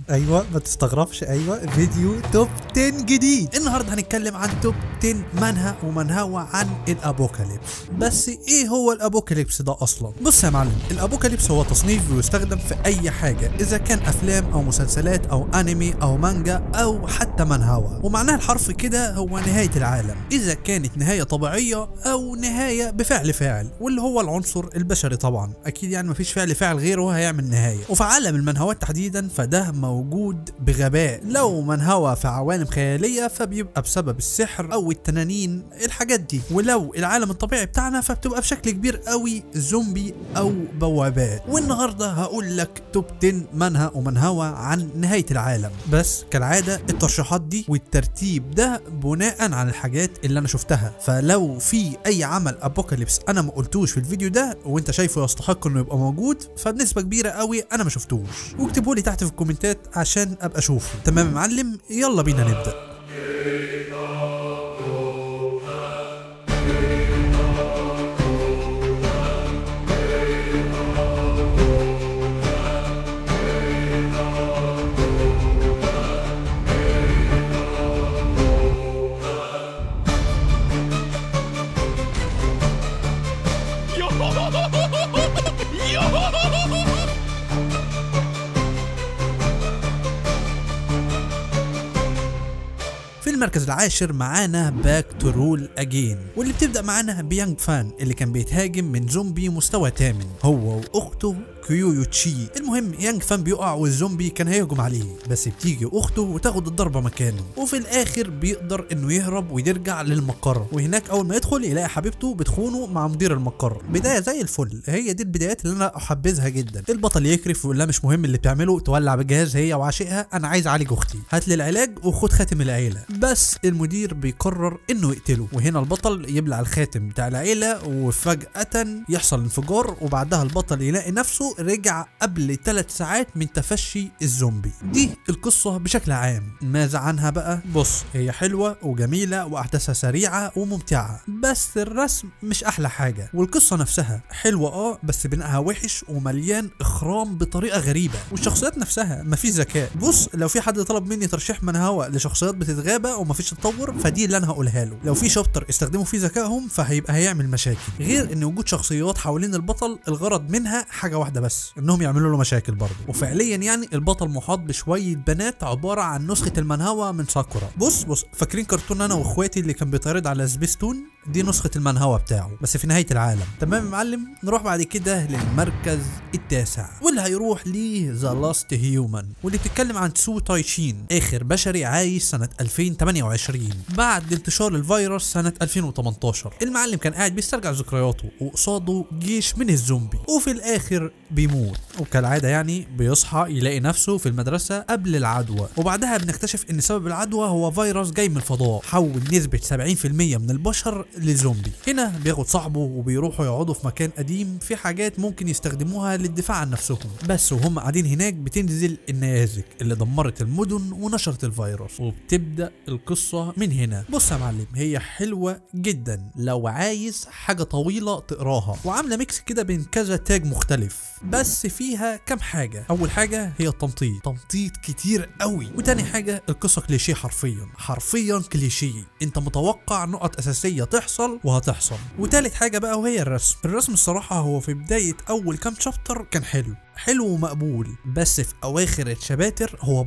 ايوه ما تستغربش، ايوه فيديو top 10 جديد. النهارده هنتكلم عن top 10 منهى ومنهوى عن ال apocalypse. بس ايه هو ال apocalypse ده اصلا؟ بص يا معلم، ال apocalypse هو تصنيف بيستخدم في اي حاجة، اذا كان افلام او مسلسلات او انمي او مانجا او حتى منهوى، ومعناها الحرف كده هو نهاية العالم، اذا كانت نهاية طبيعية او نهاية بفعل فاعل، واللي هو العنصر البشري طبعا، اكيد يعني مفيش فعل فاعل غيره هيعمل نهاية. وفي عالم المنهوات تحديدا فده موجود بغباء. لو منهوى في عوالم خيالية فبيبقى بسبب السحر او التنانين الحاجات دي، ولو العالم الطبيعي بتاعنا فبتبقى بشكل كبير قوي زومبي او بوابات. والنهارده هقول لك top 10 منهى ومنهوى عن نهاية العالم، بس كالعادة الترشيحات دي والترتيب ده بناء على الحاجات اللي انا شفتها، فلو في اي عمل apocalypse انا ما قلتوش في الفيديو ده وانت شايفه يستحق انه يبقى موجود فبنسبه كبيرة قوي انا ما شفتوش، واكتبوا لي تحت في الكومنتات عشان ابقى اشوفه. تمام يا معلم، يلا بينا نبدا. في المركز العاشر معانا Back to Rule Again، واللي بتبدا معانا بيانج فان اللي كان بيتهاجم من زومبي مستوى 8 هو واخته كيويو تشي. المهم يانج فان بيقع والزومبي كان هيهجم عليه، بس بتيجي اخته وتاخد الضربة مكانه، وفي الاخر بيقدر انه يهرب ويرجع للمقر. وهناك اول ما يدخل يلاقي حبيبته بتخونه مع مدير المقر. بداية زي الفل، هي دي البدايات اللي انا احبذها جدا. البطل يكرف ويقول لها مش مهم اللي بتعمله، تولع بالجهاز هي وعاشقها، انا عايز اعالج اختي، هات لي العلاج وخد خاتم العيلة. بس المدير بيقرر انه يقتله، وهنا البطل يبلع الخاتم بتاع العيلة، وفجاة يحصل انفجار، وبعدها البطل يلاقي نفسه رجع قبل 3 ساعات من تفشي الزومبي. دي القصة بشكل عام. ماذا عنها بقى؟ بص، هي حلوة وجميلة واحداثها سريعة وممتعة، بس الرسم مش احلى حاجة، والقصة نفسها حلوة بس بناءها وحش ومليان اخرام بطريقة غريبة، والشخصيات نفسها مفيش ذكاء. بص، لو في حد طلب مني ترشيح منهوى لشخصيات بتتغابى ومفيش تطور فدي اللي انا هقولها له. لو في شابتر استخدموا فيه ذكائهم فهيبقى هيعمل مشاكل، غير ان وجود شخصيات حوالين البطل الغرض منها حاجة واحدة بس، انهم يعملوا له مشاكل برضه. وفعليا يعني البطل محاط بشوية بنات عبارة عن نسخه المنهوى من ساكورا. بص فاكرين كرتون انا واخواتي اللي كان بيطارد على سبيستون؟ دي نسخه المنهوى بتاعه بس في نهاية العالم. تمام يا معلم، نروح بعد كده للمركز التاسع، واللي هيروح ليه The Last Human، واللي بتتكلم عن تسو تايشين، اخر بشري عايش سنة 2028 بعد انتشار الفيروس سنة 2018. المعلم كان قاعد بيسترجع ذكرياته وقصاده جيش من الزومبي، وفي الاخر بيموت، وكالعادة يعني بيصحى يلاقي نفسه في المدرسة قبل العدوى. وبعدها بنكتشف ان سبب العدوى هو فيروس جاي من الفضاء حول نسبه 70% من البشر للزومبي. هنا بياخد صاحبه وبيروحوا يقعدوا في مكان قديم في حاجات ممكن يستخدموها للدفاع عن نفسهم، بس وهم قاعدين هناك بتنزل النيازك اللي دمرت المدن ونشرت الفيروس، وبتبدا القصة من هنا. بص يا معلم، هي حلوة جدا لو عايز حاجة طويلة تقراها، وعامله mix كده بين كذا tag مختلف، بس فيها كام حاجة. اول حاجة هي التمطيط، تمطيط كتير قوي. وتاني حاجة القصة كليشيه، حرفيا حرفيا كليشيه، انت متوقع نقط اساسية تحصل وهتحصل. وتالت حاجة بقى وهي الرسم. الرسم الصراحة هو في بداية اول كام chapter كان حلو حلو ومقبول، بس في اواخر الشباتر هو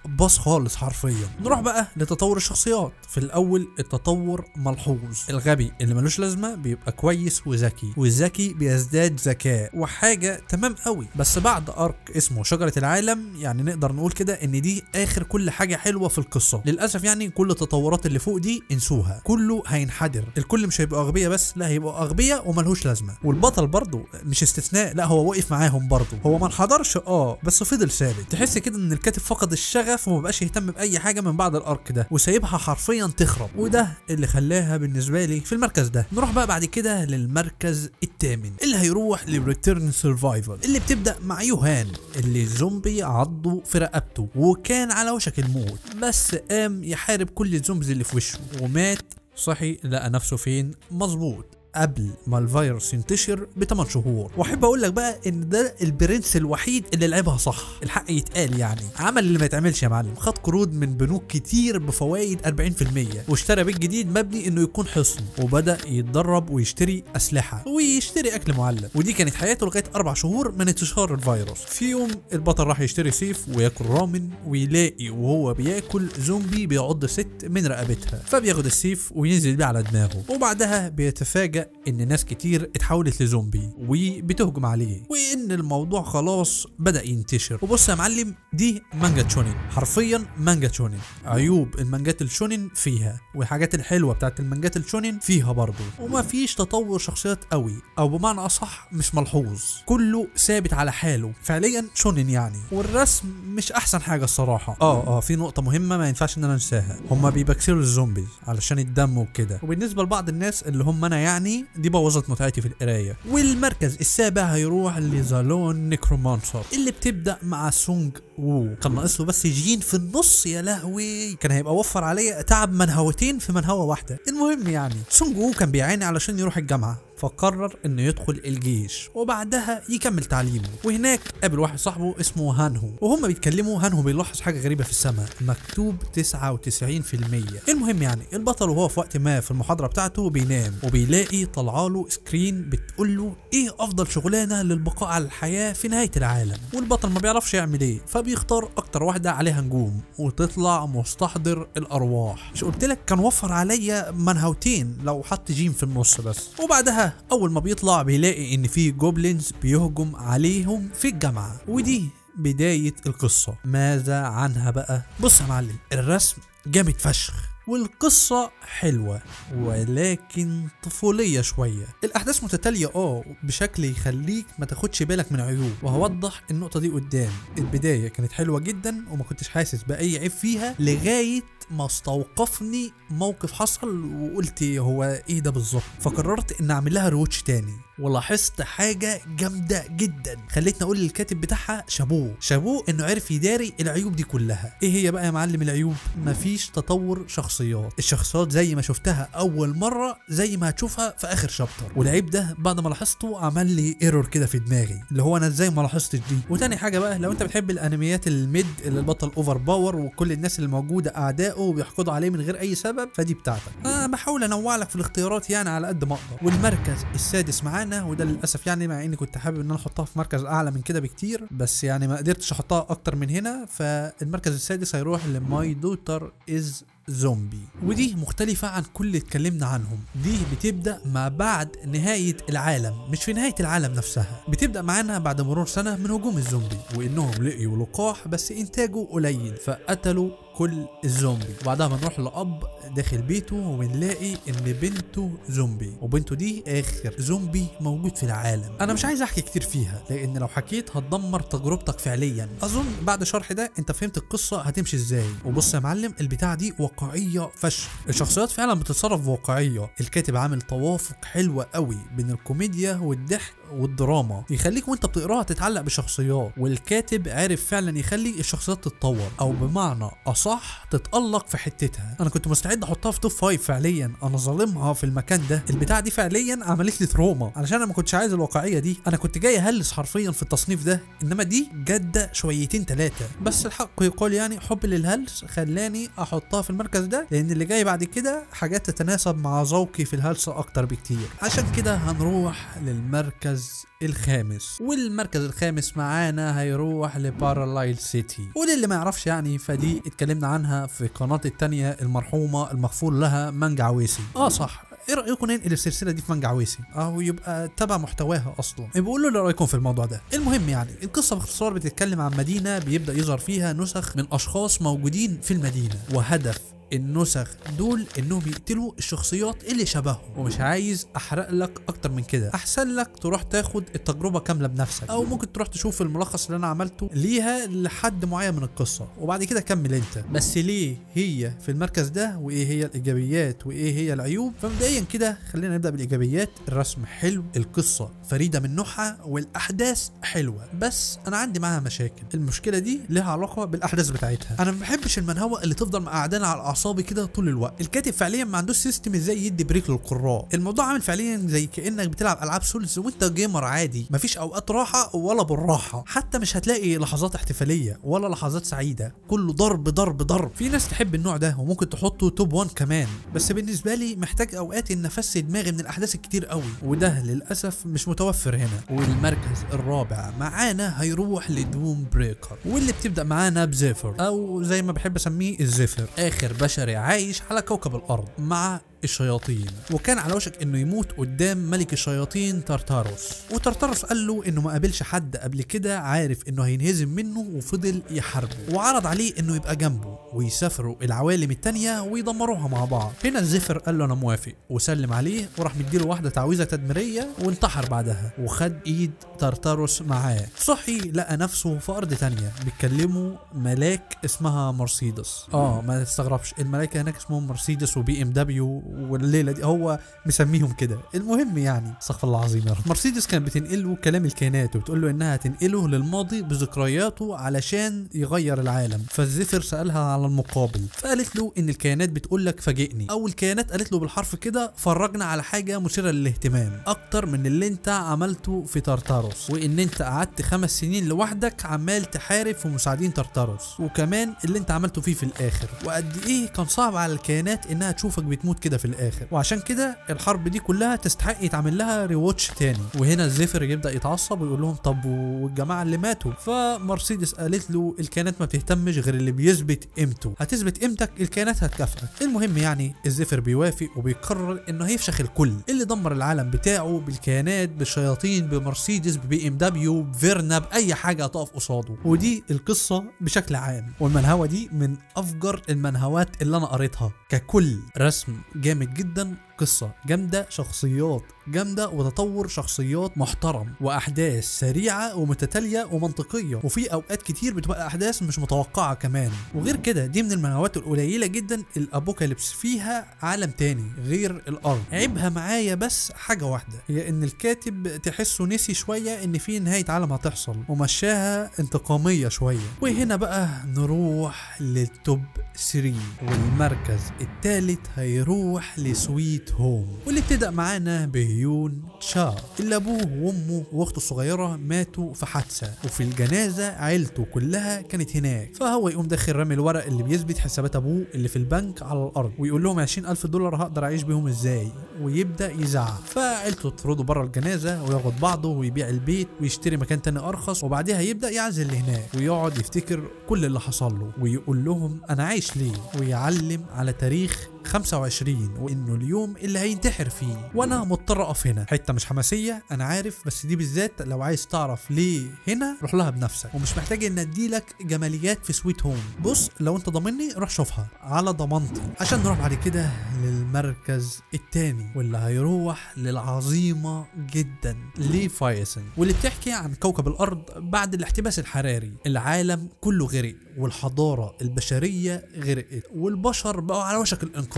باص خالص حرفيا. نروح بقى لتطور الشخصيات. في الاول التطور ملحوظ، الغبي اللي ملوش لازمه بيبقى كويس وذكي، والذكي بيزداد ذكاء وحاجه تمام قوي. بس بعد arc اسمه شجرة العالم، يعني نقدر نقول كده ان دي اخر كل حاجة حلوة في القصة. للاسف يعني كل التطورات اللي فوق دي انسوها، كله هينحدر، الكل مش هيبقى اغبياء بس، لا هيبقوا اغبياء وملهوش لازمه. والبطل برضه مش استثناء، لا هو واقف معاهم برضه، هو ما انحدرش بس فضل ثابت. تحس كده ان الكاتب فقد الشغف وما بقاش يهتم باي حاجة من بعد ال arc ده، وسايبها حرفيا تخرب، وده اللي خلاها بالنسبة لي في المركز ده. نروح بقى بعد كده للمركز الثامن، اللي هيروح ل Return Survival، اللي بتبدا مع يوهان اللي زومبي عضه في رقبته وكان على وشك الموت، بس قام يحارب كل ال zombies اللي في وشه ومات. صحي لقى نفسه فين؟ مظبوط، قبل ما الفيروس ينتشر ب8 شهور. واحب اقول لك بقى ان ده البرنس الوحيد اللي لعبها صح، الحق يتقال يعني، عمل اللي ما يتعملش يا معلم. خد قروض من بنوك كتير بفوائد 40%، واشترى بيت جديد مبني انه يكون حصن، وبدا يتدرب ويشتري اسلحة ويشتري اكل معلب، ودي كانت حياته لغاية 4 شهور من انتشار الفيروس. في يوم البطل راح يشتري سيف وياكل رامن، ويلاقي وهو بياكل زومبي بيعض ست من رقبتها، فبياخد السيف وينزل بيه على دماغه، وبعدها بيتفاجأ ان ناس كتير اتحولت لزومبي وبتهجم عليه، وان الموضوع خلاص بدأ ينتشر. وبص يا معلم، دي مانجا شونين، حرفيا مانجا شونين. عيوب المانجات الشونين فيها، والحاجات الحلوة بتاعت المانجات الشونين فيها برضه، وما فيش تطور شخصيات قوي، او بمعنى اصح مش ملحوظ، كله ثابت على حاله فعليا شونين يعني. والرسم مش احسن حاجة الصراحة. في نقطة مهمة ما ينفعش ان انا انساها، هما بيبكسلوا ال zombies علشان الدم وكده، وبالنسبة لبعض الناس اللي هم انا يعني، دي بوظت متعتي في القراية. والمركز السابع هيروح ل The Lone Necromancer، اللي بتبدا مع سونج وو، كان ناقص له بس جين في النص، يا لهوي كان هيبقى وفر عليا تعب منهوتين في منهوه واحدة. المهم يعني سونج وو كان بيعاني علشان يروح الجامعة، فقرر انه يدخل الجيش وبعدها يكمل تعليمه. وهناك قابل واحد صاحبه اسمه هانهو، وهم بيتكلموا هانهو بيلاحظ حاجة غريبة في السماء مكتوب 99%. المهم يعني البطل وهو في وقت ما في المحاضرة بتاعته بينام، وبيلاقي طلعاله screen بتقول له ايه افضل شغلانة للبقاء على الحياة في نهاية العالم، والبطل ما بيعرفش يعمل ايه، فبيختار اكتر واحدة عليها نجوم وتطلع مستحضر الارواح. مش قلت لك كان وفر عليا منهوتين لو حط جيم في النص بس. وبعدها اول ما بيطلع بيلاقي ان في goblins بيهجم عليهم في الجامعة، ودي بداية القصة. ماذا عنها بقى؟ بص يا معلم، الرسم جامد فشخ والقصة حلوة، ولكن طفولية شوية. الأحداث متتالية بشكل يخليك ما تاخدش بالك من عيوب، وهوضح النقطة دي قدام. البداية كانت حلوة جدا وما كنتش حاسس بأي عيب فيها، لغاية ما استوقفني موقف حصل وقلت هو ايه ده بالظبط، فقررت ان اعمل لها rewatch تاني، ولاحظت حاجة جامدة جدا خلتني اقول للكاتب بتاعها شابوه شابوه انه عرف يداري العيوب دي كلها. ايه هي بقى يا معلم العيوب؟ مفيش تطور شخصيات، الشخصيات زي ما شفتها اول مرة زي ما هتشوفها في اخر chapter، والعيب ده بعد ما لاحظته عمل لي error كده في دماغي، اللي هو انا ازاي ما لاحظتش دي. وتاني حاجة بقى، لو انت بتحب الانميات ال mid اللي البطل overpower وكل الناس اللي موجودة اعدائه وبيحقدوا عليه من غير اي سبب، فدي بتاعتك. انا بحاول انوع لك في الاختيارات يعني على قد ما اقدر. والمركز السادس معانا، وده للاسف يعني مع اني كنت حابب ان انا احطها في مركز اعلى من كده بكتير، بس يعني ما قدرتش احطها اكتر من هنا، فالمركز السادس هيروح ل My Daughter is Zombie. ودي مختلفة عن كل اللي اتكلمنا عنهم، دي بتبدأ ما بعد نهاية العالم، مش في نهاية العالم نفسها. بتبدأ معانا بعد مرور سنة من هجوم الزومبي، وانهم لقيوا لقاح بس انتاجه قليل فقتلوا كل الزومبي. وبعدها بنروح لأب داخل بيته وبنلاقي ان بنته زومبي، وبنته دي اخر زومبي موجود في العالم. انا مش عايز احكي كتير فيها لان لو حكيت هتدمر تجربتك فعليا. اظن بعد شرح ده انت فهمت القصة هتمشي ازاي. وبص يا معلم، البتاعة دي واقعية فشخ، الشخصيات فعلا بتتصرف بواقعية، الكاتب عامل توافق حلو قوي بين الكوميديا والضحك والدراما، يخليك وانت بتقراها تتعلق بالشخصيات، والكاتب عارف فعلا يخلي الشخصيات تتطور، او بمعنى اصح تتألق في حتتها. انا كنت مستعد احطها في top 5 فعليا، انا ظالمها في المكان ده. البتاعه دي فعليا عملت لي trauma علشان انا ما كنتش عايز الواقعية دي، انا كنت جاي اهلس حرفيا في التصنيف ده، انما دي جاده شويتين ثلاثة. بس الحق يقال يعني حب للهلس خلاني احطها في المركز ده، لان اللي جاي بعد كده حاجات تتناسب مع ذوقي في الهلس اكتر بكتير. عشان كده هنروح للمركز الخامس، والمركز الخامس معانا هيروح ل Parallel City. وللي ما يعرفش يعني فدي اتكلمنا عنها في قناة التانية المرحومة المغفور لها مانجا عويسي. صح، ايه رايكم ننقل السلسلة دي في مانجا عويسي او يبقى تبع محتواها اصلا؟ بيقولوا لي رايكم في الموضوع ده. المهم يعني القصة باختصار بتتكلم عن مدينة بيبدا يظهر فيها نسخ من اشخاص موجودين في المدينة، وهدف النسخ دول انهم يقتلوا الشخصيات اللي شبههم. ومش عايز احرق لك اكتر من كده، احسن لك تروح تاخد التجربة كاملة بنفسك، او ممكن تروح تشوف الملخص اللي انا عملته ليها لحد معين من القصة وبعد كده كمل انت. بس ليه هي في المركز ده، وايه هي الايجابيات وايه هي العيوب؟ فمبدئيا كده خلينا نبدا بالايجابيات. الرسم حلو، القصة فريدة من نوعها، والاحداث حلوة، بس انا عندي معاها مشاكل. المشكلة دي لها علاقة بالاحداث بتاعتها. انا ما بحبش المنهوه اللي تفضل مقعدانا على اعصابي كده طول الوقت. الكاتب فعليا ما عندوش system ازاي يدي break للقراء. الموضوع عامل فعليا زي كانك بتلعب العاب Souls وانت gamer عادي، مفيش اوقات راحة ولا بالراحة، حتى مش هتلاقي لحظات احتفالية ولا لحظات سعيدة، كله ضرب ضرب ضرب. في ناس تحب النوع ده وممكن تحطه top 1 كمان، بس بالنسبة لي محتاج اوقات ان افسي دماغي من الاحداث الكتير قوي، وده للاسف مش متوفر هنا. والمركز الرابع معانا هيروح ل Doom Breaker، واللي بتبدا معانا بزيفر، او زي ما بحب اسميه الزفر، اخر بشري عايش على كوكب الارض مع الشياطين، وكان على وشك انه يموت قدام ملك الشياطين تارتاروس. وتارتاروس قال له انه ما قابلش حد قبل كده عارف انه هينهزم منه، وفضل يحاربه وعرض عليه انه يبقى جنبه ويسافروا العوالم التانية ويدمروها مع بعض. هنا الزفر قال له انا موافق، وسلم عليه وراح مديله واحدة تعويذة تدميرية وانتحر بعدها، وخد ايد تارتاروس معاه. صحي لقى نفسه في ارض تانية بيتكلموا ملاك اسمها مرسيدس. ما تستغربش، الملايكة هناك اسمهم مرسيدس و BMW والليلة دي هو مسميهم كده. المهم يعني استغفر الله العظيم يا رب. مرسيدس كانت بتنقله كلام الكائنات وبتقول له انها تنقله للماضي بذكرياته علشان يغير العالم. فالزفر سالها على المقابل، فقالت له ان الكائنات بتقول لك فاجئني، او الكائنات قالت له بالحرف كده فرجنا على حاجة مثيرة للاهتمام اكتر من اللي انت عملته في تارتاروس، وان انت قعدت 5 سنين لوحدك عمال تحارب في مساعدين تارتاروس، وكمان اللي انت عملته فيه في الاخر، وقد ايه كان صعب على الكائنات انها تشوفك بتموت كده في الاخر، وعشان كده الحرب دي كلها تستحق يتعمل لها rewatch تاني. وهنا الزفر يبدا يتعصب ويقول لهم طب والجماعة اللي ماتوا؟ فمرسيدس قالت له الكائنات ما بتهتمش غير اللي بيثبت قيمته، هتثبت قيمتك الكائنات هتكافئك. المهم يعني الزفر بيوافق وبيقرر انه هيفشخ الكل اللي دمر العالم بتاعه بالكائنات بالشياطين بمرسيدس ب BMW بفيرنا باي حاجة هتقف قصاده. ودي القصة بشكل عام، والمنهوه دي من افجر المنهوات اللي انا قريتها ككل. رسم جامد جدا، قصة جامدة، شخصيات جامدة، وتطور شخصيات محترم، وأحداث سريعة ومتتالية ومنطقية، وفي أوقات كتير بتبقى أحداث مش متوقعة كمان. وغير كده دي من المنهوات القليلة جدا ال apocalypse فيها عالم تاني غير الأرض. عيبها معايا بس حاجة واحدة، هي إن الكاتب تحسه نسي شوية إن في نهاية عالم هتحصل ومشاها انتقامية شوية. وهنا بقى نروح لل top 3، والمركز الثالث هيروح ل Sweet Home، واللي ابتدأ معانا بهيون تشا اللي ابوه وامه واخته الصغيرة ماتوا في حادثه، وفي الجنازة عيلته كلها كانت هناك. فهو يقوم داخل رامي الورق اللي بيثبت حسابات ابوه اللي في البنك على الارض، ويقول لهم $20,000 هقدر اعيش بيهم ازاي، ويبدا يزعق. فعيلته تطرده بره الجنازة وياخد بعضه ويبيع البيت ويشتري مكان تاني ارخص، وبعدها يبدا يعزل لهناك ويقعد يفتكر كل اللي حصل له ويقول لهم انا عايش ليه، ويعلم على تاريخ 25 وانه اليوم اللي هينتحر فيه. وانا مضطر اقف هنا، حتة مش حماسية انا عارف، بس دي بالذات لو عايز تعرف ليه هنا روح لها بنفسك، ومش محتاج ان اديلك جماليات في Sweet Home. بص لو انت ضامني روح شوفها على ضمانتي. عشان نروح بعد كده للمركز الثاني، واللي هيروح للعظيمه جدا Leviathan، واللي بتحكي عن كوكب الارض بعد الاحتباس الحراري. العالم كله غرق، والحضارة البشرية غرقت، والبشر بقوا على وشك الانقراض،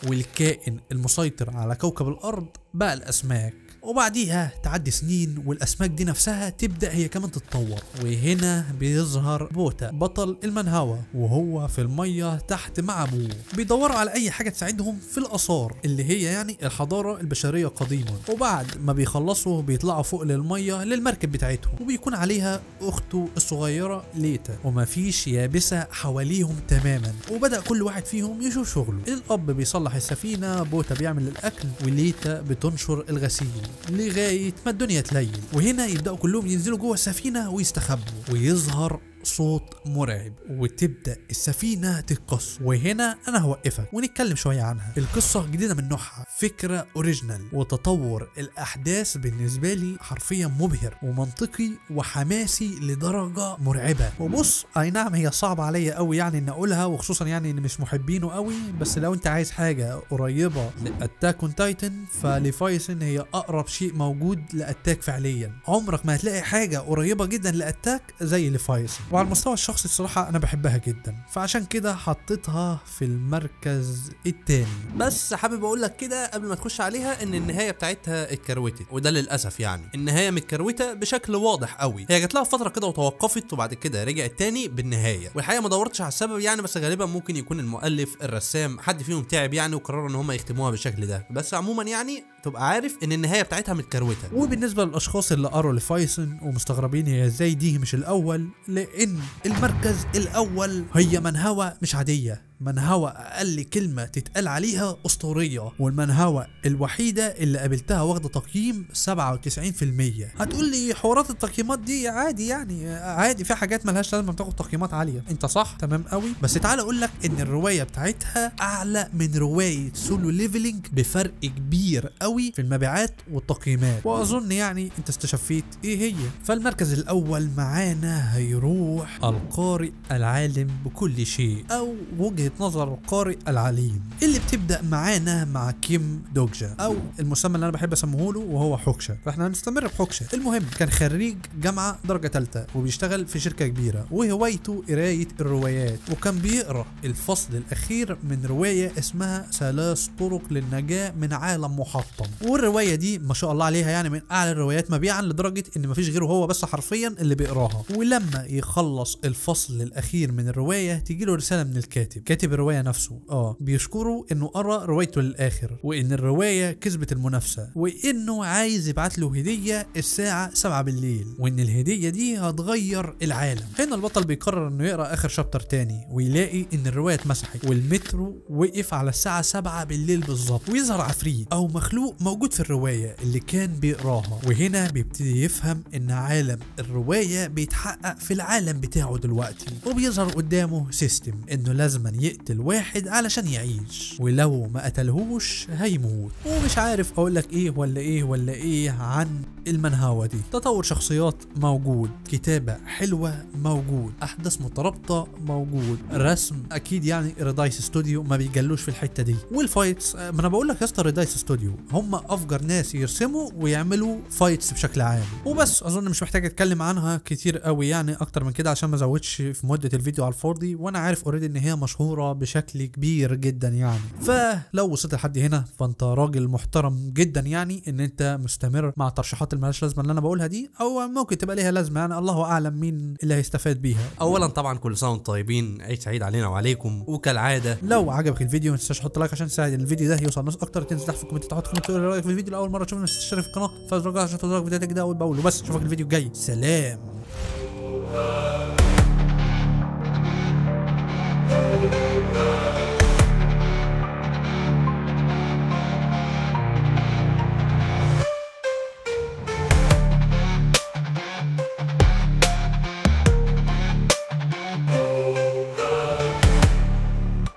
والكائن المسيطر على كوكب الارض بقى الاسماك. وبعديها تعدي سنين والاسماك دي نفسها تبدا هي كمان تتطور، وهنا بيظهر بوتا بطل المنهوى، وهو في المية تحت مع ابوه بيدوروا على اي حاجة تساعدهم في الاثار اللي هي يعني الحضارة البشرية قديما. وبعد ما بيخلصوا بيطلعوا فوق للمية للمركب بتاعتهم، وبيكون عليها اخته الصغيرة ليتا، ومفيش يابسة حواليهم تماما. وبدا كل واحد فيهم يشوف شغله، الاب بيصلح السفينة، بوتا بيعمل الاكل، وليتا بتنشر الغسيل لغاية ما الدنيا تليل. وهنا يبداوا كلهم ينزلوا جوه السفينة ويستخبوا، ويظهر صوت مرعب وتبدا السفينة تتكسر. وهنا انا هوقفك ونتكلم شوية عنها. القصة جديدة من نوعها، فكرة original، وتطور الاحداث بالنسبة لي حرفيا مبهر ومنطقي وحماسي لدرجة مرعبة. وبص اي نعم هي صعبة عليا قوي يعني ان اقولها، وخصوصا يعني ان مش محبينه قوي، بس لو انت عايز حاجة قريبه ل Attack on Titan ف Leviathan هي اقرب شيء موجود ل Attack فعليا. عمرك ما هتلاقي حاجة قريبه جدا ل Attack زي Leviathan. وعلى المستوى الشخصي الصراحة انا بحبها جدا، فعشان كده حطيتها في المركز الثاني. بس حابب اقول لك كده قبل ما تخش عليها ان النهاية بتاعتها اتكروتت، وده للاسف يعني النهاية متكروته بشكل واضح قوي. هي جات لها فترة كده وتوقفت، وبعد كده رجعت تاني بالنهاية، والحقيقة ما دورتش على السبب يعني، بس غالبا ممكن يكون المؤلف، الرسام، حد فيهم تعب يعني وقرروا ان هم يختموها بالشكل ده. بس عموما يعني تبقى عارف ان النهاية بتاعتها متكروته. وبالنسبة للاشخاص اللي قروا Leviathan ومستغربين هي ازاي دي مش الاول، لان المركز الاول هي منهوة مش عادية، منهوة اقل كلمة تتقال عليها اسطورية، والمنهوة الوحيدة اللي قابلتها واخده تقييم 97%. هتقول لي حوارات التقييمات دي عادي يعني، عادي في حاجات ملهاش لازمه بتاخد تقييمات عالية، انت صح تمام قوي، بس تعال اقول لك ان الرواية بتاعتها اعلى من رواية Solo Leveling بفرق كبير قوي في المبيعات والتقييمات، واظن يعني انت استشفيت ايه هي. فالمركز الاول معانا هيروح القارئ العالم بكل شيء، او وجهة نظر القارئ العليم، اللي بتبدأ معانا مع كيم دوجا، او المسمى اللي انا بحب اسميه له وهو حوكشة، فاحنا هنستمر بحوكشة. المهم كان خريج جامعة درجة ثالثة وبيشتغل في شركة كبيرة، وهوايته قراية الروايات، وكان بيقرأ الفصل الاخير من رواية اسمها 3 طرق للنجاة من عالم محطم. والرواية دي ما شاء الله عليها يعني من اعلى الروايات مبيعا، لدرجة ان مفيش غيره هو بس حرفيا اللي بيقراها. ولما يخلص الفصل الاخير من الرواية تيجي له رسالة من الكاتب، كاتب الرواية نفسه، بيشكره انه قرأ روايته للاخر، وان الرواية كسبت المنافسة، وانه عايز يبعت له هدية الساعة 7 بالليل، وان الهدية دي هتغير العالم. هنا البطل بيقرر انه يقرأ اخر شابتر تاني، ويلاقي ان الرواية اتمسحت والمترو وقف على الساعة 7 بالليل بالظبط، ويظهر عفريت او مخلوق موجود في الرواية اللي كان بيقراها. وهنا بيبتدي يفهم ان عالم الرواية بيتحقق في العالم بتاعه دلوقتي، وبيظهر قدامه system انه لازم يقتل واحد علشان يعيش، ولو ما قتلهوش هيموت. ومش عارف اقول لك ايه ولا ايه ولا ايه عن المنهوة دي. تطور شخصيات موجود، كتابة حلوة موجود، احداث مترابطة موجود، رسم اكيد يعني Red Ice Studio ما بيجلوش في الحتة دي، وال fights ما انا بقول لك يا اسطى Red Ice Studio هم افجر ناس يرسموا ويعملوا fights بشكل عام. وبس اظن مش محتاج اتكلم عنها كتير قوي يعني اكتر من كده عشان ما ازودش في مدة الفيديو على الفاضي، وانا عارف already ان هي مشهورة بشكل كبير جدا يعني. فلو وصلت لحد هنا فانت راجل محترم جدا يعني، ان انت مستمر مع ترشيحات المالهاش لازمه اللي انا بقولها دي، او ممكن تبقى ليها لازمه يعني، الله اعلم مين اللي هيستفاد بيها. اولا طبعا كل سنة وانتم طيبين، عيد سعيد علينا وعليكم. وكالعادة لو عجبك الفيديو ما تنساش تحط like عشان تساعد الفيديو ده يوصل ناس اكتر، تنزل تحت في ال comment تحط comment تقول رايك في الفيديو. لاول مرة تشوفنا تشترك في القناة، فازرق عشان توصلك فيديوهات كده اول باول. وبس اشوفك الفيديو الجاي، سلام.